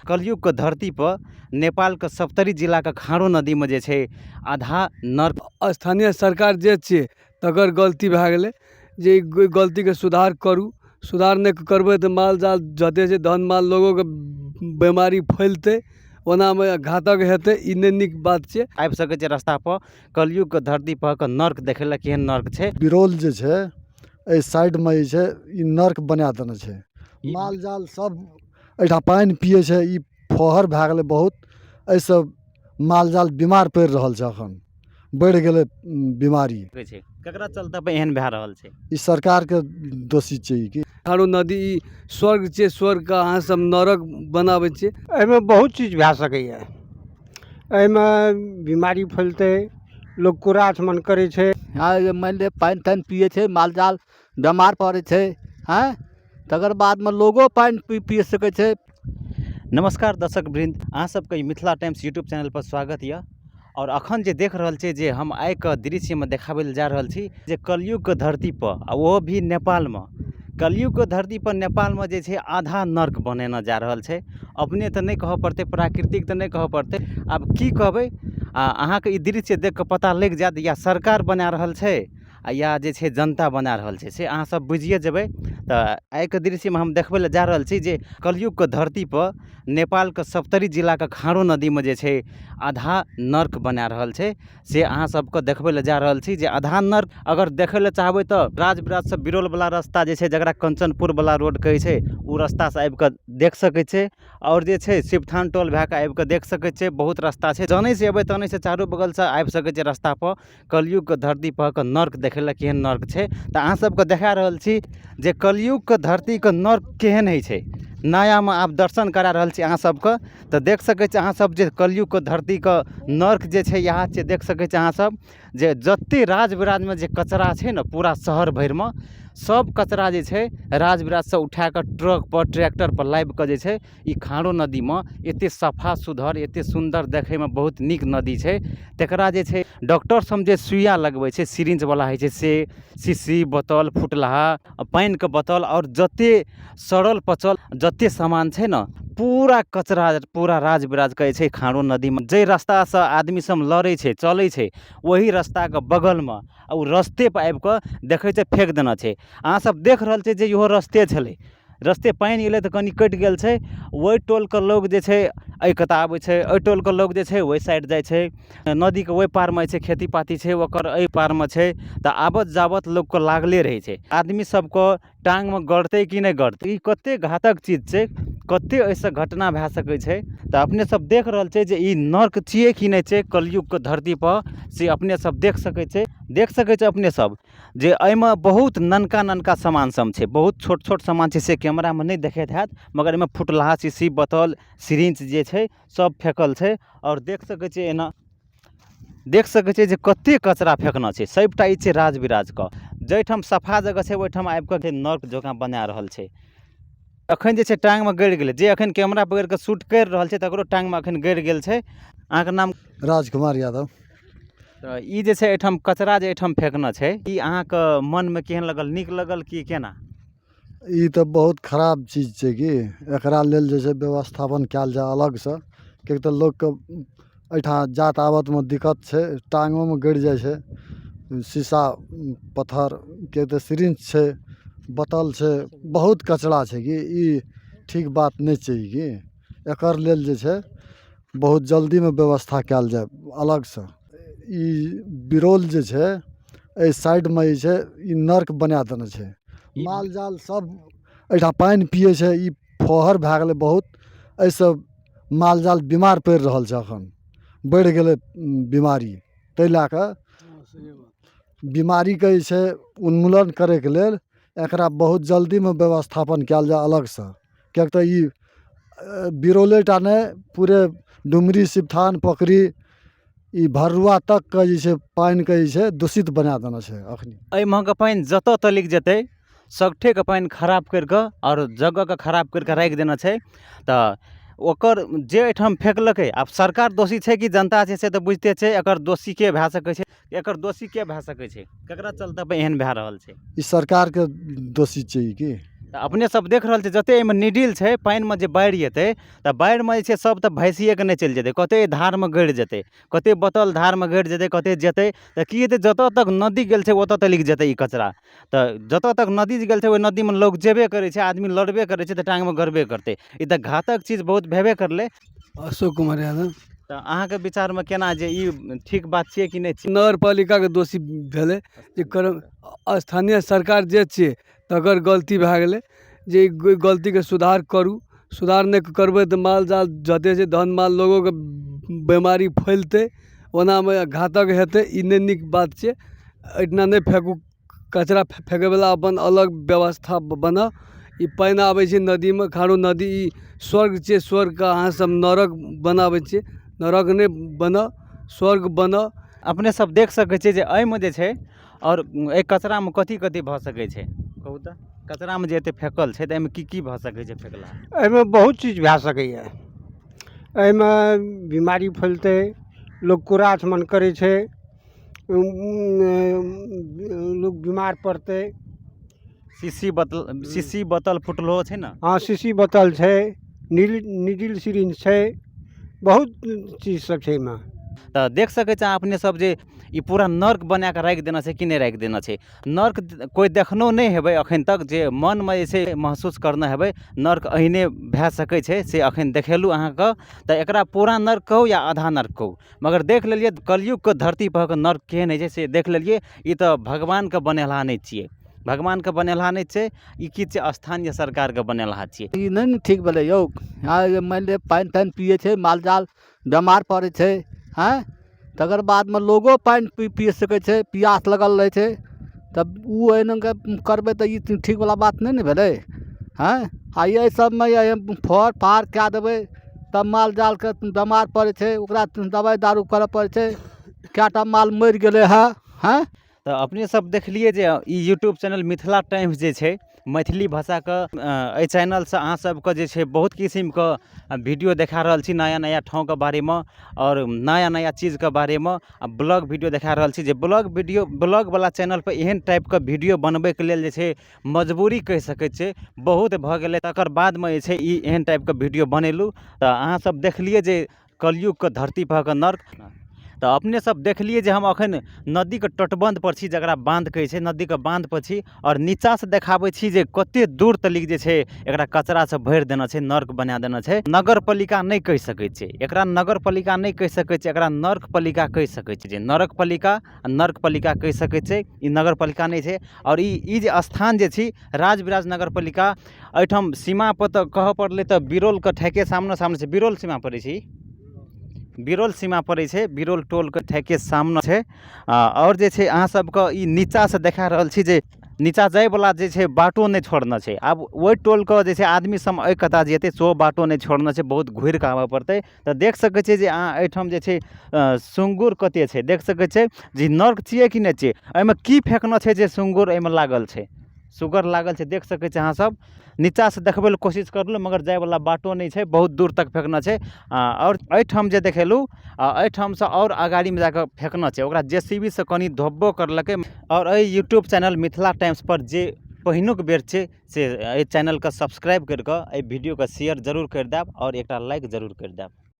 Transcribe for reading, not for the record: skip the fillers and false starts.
कलयुगके धरतीपर नेपालके सप्तरी जिलाके खारो नदीमे जे छै आधा नर्क। स्थानीय सरकार जे छियै तकर गलती भए गेलै जे ई गलतीके सुधार करू। सुधार नहि करबै तऽ माल जाल जते छै धन माल लोगोके बेमारी फैलतै, ओनामे घातक हेतै। ई नहि नीक बात छियै। आबि सकै छै रस्तापर कलयुगके धरती पर के नर्क देखै लए, केहन नर्क छै। बिरौल जे छै एहि साइडमे जे छै ई नर्क बना देने छै। माल जाल सब एहिठाम पानि पियै छै। ई फहर भए गेलै बहुत, एहिसँ माल जाल बीमार पड़ि रहल छै। एखन बढ़ि गेलै बीमारी। छै ककरा चलते पर एहन भए रहल छै? ई सरकारके दोषी छै ई की। खारो नदी ई स्वर्ग छियै, स्वर्गके अहाँ सब नरक बनाबै छियै। एहिमे बहुत चीज भए सकैए। एहिमे बीमारी फैलतै, लोक कूड़ा आचमन करै छै। हँ, मानि लिअ पानि तानि पियै छै, माल जाल बेमार पड़ै छै। हँ, तकर बादमे लोगो पानि पी सकै छै। नमस्कार दर्शक वृन्द, अहाँ सबके ई मिथिला टाइम्स यूट्यूब चैनल पर स्वागत यऽ। और अखन जे देख रहल छी जे हम आइके दृश्यमे देखाबै लए जा रहल छी जे कलयुगके धरती पर, आ ओहो भी नेपालमे, कलयुगके धरती पर नेपालमे जे छै आधा नर्क बनेने जा रहल छै। अपने तऽ नहि कहऽ पड़तै, प्राकृतिक तऽ नहि कहऽ पड़तै, आब की कहबै। आ अहाँके ई दृश्य देख कऽ पता लागि जायत या सरकार बना रहल छै आ या जे छै जनता बना रहल छै, से अहाँ सब बुझिए जेबै। तऽ आइके दृश्यमे हम देखबै लए जा रहल छी जे कलयुगके धरतीपर नेपालके सप्तरी जिलाके खारो नदीमे जे छै आधा नर्क बना रहल छै, से अहाँ सबके देखबै लए जा रहल छी जे आधा नर्क अगर देखै लए चाहबै तऽ राजविराजसँ बिरौलवला रस्ता जे छै, जकरा कंचनपुरवला रोड कहै छै, ओ रस्तासँ आबिकऽ देख सकै छै। आओर जे छै शिवथान टोल भए कऽ आबिकऽ देख सकै छै। बहुत रस्ता छै, जनै से एबै तनै से चारू बगलसँ आबि सकै छै रस्तापर कलयुगके धरती पर के नर्क देखै लए, केहन नर्क छै। तऽ अहाँ सबके देखा रहल छी जे कलयुगके धरतीके नर्क केहन होइ छै। नयामे आब दर्शन करा रहल छी अहाँ सबके। तऽ देख सकै छी अहाँ सब जे कलयुगके धरतीके नर्क जे छै इएह छै। देख सकै छी अहाँ सब जे जते राजविराजमे जे कचरा छै ने, पूरा शहर भरिमे सब कचरा जे छै राजविराजसँ उठाकऽ ट्रकपर ट्रैक्टरपर लाबिकऽ जे छै ई खारो नदीमे एते सफा सुधर एते सुन्दर देखैमे बहुत नीक नदी छै, तकरा जे छै डॉक्टर सब जे सुइया लगबै छै सिरिंजवला होइ छै, से शीशी बोतल फुटलाहा पानिके बोतल आओर जते सड़ल पचल जते सामान छै ने, पूरा कचरा पूरा राजविराजके जे छै खारो नदीमे जाहि रस्तासँ आदमी सब लड़ै छै चलै छै, ओही रस्ताके बगलमे आ ओ रस्तेपर आबिकऽ देखै छै फेक देने छै। अहाँ सब देख रहल छियै जे इहो रस्ते छलै, रस्ते पानि एलै तऽ कनि कटि गेल छै। ओहि टोलके लोक जे छै एहि कता आबै छै, एहि टोलके लोक जे छै ओहि साइड जाइ छै। नदीके ओहि पारमे जे छै खेती पाती छै, ओकर एहि पारमे छै। तऽ आबत जाबत लोकके लागले रहै छै। आदमी सबके टाङ्गमे गड़तै कि नहि गड़तै, ई कते घातक चीज छै, कते एहिसँ घटना भए सकै छै। तऽ अपने सब देख रहल छै जे ई नर्क छियै कि नहि छै कलयुगके धरतीपर, से अपने सब देख सकै छै। देख सकै छै अपने सब जे एहिमे बहुत ननका ननका सामान सब छै, बहुत छोट छोट सामान छै, से कैमरामे नहि देखैत हैत, मगर एहिमे फुटलाहा शीशी बोतल सिरिंच जे छै सब फेकल छै। आओर देख सकै छियै, एना देख सकै छियै जे कते कचरा फेकना छै। सबटा ई छै राजविराजके, जाहिठाम सफा जगह छै ओहिठाम आबिकऽ नर्क जकाँ बना रहल छै। अखन जे छै टाङ्गमे गड़ि गेलै, जे अखन कैमरा पकड़िकऽ शूट करि रहल छै तकरो टाङ्गमे अखन गड़ि गेल छै। अहाँके नाम? राजकुमार यादव। तऽ ई जे छै एहिठाम कचरा जे एहिठाम फेकने छै, ई अहाँके मनमे केहन लगल, नीक लगल कि केना? ई तऽ बहुत खराब चीज छै कि एकरा लेल जे छै व्यवस्थापन कयल जाय अलगसँ, किएक तऽ लोकके एहिठाम जात आबतमे दिक्कत छै, टाङ्गोमे गड़ि जाइ छै शीशा पत्थर, किएक तऽ सिरिंच छै, बोतल छै, बहुत कचरा छै कि ई ठीक बात नहि छै कि एकर लेल जे छै बहुत जल्दीमे व्यवस्था कयल जाय अलगसँ। ई बिरौल जे छै एहि साइडमे जे छै ई नर्क बना देने छै। माल जाल सब एहिठाम पानि पियै छै। ई फहर भए गेलै बहुत, एहिसँ माल जाल बीमार पड़ि रहल छै। एखन बढ़ि गेलै बीमारी, ताहि लए कऽ बीमारीके जे छै उन्मूलन करैके लेल एकरा बहुत जल्दीमे व्यवस्थापन कयल जाय अलगसँ, किएक तऽ ई बिरौले टा नहि, पूरे डुमरी शिवथान पोखरी ई भरुआ तकके जे छै पानिके जे छै दूषित बना देने छै अखनी। एहि महक पानि जतऽ तलिक जेतै सगठेके पानि खराब करिकऽ आओर जगहके खराब करिकऽ राखि देने छै। तऽ ओकर जे एहिठाम फेकलकै, आब सरकार दोषी छै कि जनता छै से तऽ बुझिते छै। एकर दोषी के भए सकै छै? एकर दोषी के भए सकै छै? ककरा चलते पर एहन भए रहल छै? ई सरकारके दोषी छै ई की। तऽ अपने सब देख रहल छै जते एहिमे निडिल छै, पानिमे जे बाढ़ि एतै तऽ बाढ़िमे जे छै सब तऽ भैंसिएके नहि चलि जेतै, कते धारमे गड़ि जेतै, कते बोतल धारमे गड़ि जेतै, कते जेतै। तऽ की हेतै, जतऽ तक नदी गेल छै ओतऽ तक जेतै ई कचरा। तऽ जतऽ तक नदी गेल छै ओहि नदीमे लोक जेबे करै छै, आदमी लड़बे करै छै, तऽ टाङ्गमे गड़बे करतै। ई तऽ घातक चीज बहुत भेबे करलै। अशोक कुमार यादव। तऽ अहाँके विचारमे केना जे ई ठीक बात छियै कि नहि छियै? नगर पालिकाके दोषी भेलै जे कर स्थानीय सरकार जे छियै तकर गलती भए गेलै जे ई गलतीके सुधार करू। सुधार नहि करबै तऽ माल जाल जते छै धन माल लोगोके बेमारी फैलतै, ओनामे घातक हेतै। ई नहि नीक बात छियै। एहिठिना नहि फेकू कचरा, फेकैवला अपन अलग व्यवस्था बनाउ। ई पानि आबै छै नदीमे, खारो नदी ई स्वर्ग छियै, स्वर्गके अहाँ सब नरक बनाबै छियै। नरक नहि बनाउ, स्वर्ग बनाउ। अपने सब देख सकै छियै जे एहिमे जे छै आओर एहि कचरामे कथी कथी भऽ सकै छै? कहू तऽ, कचरामे जे एते फेकल छै तऽ एहिमे की की भऽ सकै छै फेकला? एहिमे बहुत चीज भए सकैए। एहिमे बीमारी फैलतै, लोक कूड़ा आचमन करै छै, लोक बीमार पड़तै। शीशी बोतल, शीशी बोतल फुटलो छै ने? हँ, शीशी बोतल छै, नीडिल सिरिंज छै, बहुत चीज सब छै एहिमे। तऽ देख सकै छै अपने सब जे ई पूरा नर्क बना कऽ राखि देने छै कि नहि राखि देने छै? नर्क कोइ देखनो नहि हेबै अखन तक, जे मनमे जे छै महसूस करने हेबै नर्क एहने भए सकै छै, से अखन देखेलहुँ अहाँके। तऽ एकरा पूरा नर्क कहू या आधा नर्क कहू, मगर देख लेलियै कलयुगके धरती पर के नर्क केहन होइ छै से देख लेलियै। ई तऽ भगवानके बनेलहा नहि छियै, भगवानके बनेलहा नहि छै ई, की छै स्थानीय सरकारके बनेलहा छियै। ई नहि ने ठीक भेलै यौ। हँ, मानि लिअ पानि तानि पियै छै, माल जाल बेमार पड़ै छै। हँ, तकर बादमे लोगो पानि पी सकै छै, पियास लगल रहै छै, तब ओ एहन करबै तऽ ई ठीकवला बात नहि ने भेलै। हँ, आ एहि सबमे फड़ फाड़ कए देबै तब माल जालके बेमार पड़ै छै, ओकरा दबाइ दारू करऽ पड़ै छै। कए टा माल मरि गेलै हँ। हँ, तऽ अपने सब देखलियै जे ई यूट्यूब चैनल मिथिला टाइम्स जे छै मैथिली भाषाके, एहि चैनलसँ अहाँ सबके जे छै बहुत किसिमके वीडियो देखा रहल छी, नया नया ठाँवके बारेमे आओर नया नया चीजके बारेमे आ ब्लॉग वीडियो देखा रहल छी। जे ब्लॉग वीडियो ब्लॉगवला चैनलपर एहन टाइपके वीडियो बनबैके लेल जे छै मजबूरी कहि सकै छियै बहुत भऽ गेलै, तकर बादमे जे छै ई एहन टाइपके वीडियो बनेलहुँ। तऽ अहाँ सब देखलियै जे कलयुगके धरती परके नर्क। तऽ अपने सब देखलियै जे हम अखन नदीके तटबन्ध पर छी, जकरा बाँध कहै छै, नदीके बाँध पर छी आओर नीचाँसँ देखाबै छी जे कते दूर तलिक जे छै एकरा कचरासँ भरि देने छै, नर्क बना देने छै। नगरपालिका नहि कहि सकै छियै एकरा, नगरपालिका नहि कहि सकै छियै एकरा, नर्कपालिका कहि सकै छियै। जे नरकपालिका आ नर्कपालिका कहि सकै छै, ई नगरपालिका नहि छै। आओर ई जे स्थान जे छी राजविराज नगरपालिका, एहिठाम सीमा पर तऽ कहऽ पड़लै तऽ बिरौलके ठेके सामने सामने छै। बिरौल सीमा पड़ै छै, ई बिरौल सीमा पड़ै छै, बिरौल टोलके ठेके सामने छै। आओर जे छै अहाँ सबके ई नीचाँसँ देखा रहल छी जे नीचाँ जाइवला जे छै बाटो नहि छोड़ने छै। आब ओहि टोलके जे छै आदमी सब एहि कता जेतै सेहो बाटो नहि छोड़ने छै, बहुत घुरि कऽ आबऽ पड़तै। तऽ देख सकै छियै जे अहाँ एहिठाम जे छै सुङ्गुर कते छै, देख सकै छियै जे नर्क छियै कि नहि छियै? एहिमे की फेकने छै जे सुङ्गुर एहिमे लागल छै, सुगर लागल छै? देख सकै छियै अहाँ सब, नीचाँसँ देखबै लए कोशिश करलहुँ मगर जाइवला बाटो नहि छै, बहुत दूर तक फेकने छै। आओर एहिठाम जे देखेलहुँ, एहिठामसँ आओर अगाड़ीमे जाकऽ फेकने छै, ओकरा जे सी बी सँ कनि धोबो करलकै। आओर एहि यूट्यूब चैनल मिथिला टाइम्सपर जे पहिलुक बेर छै से एहि चैनलके सब्सक्राइब करि कऽ एहि वीडियोके शेयर जरूर करि देब आओर एकटा लाइक जरूर करि देब।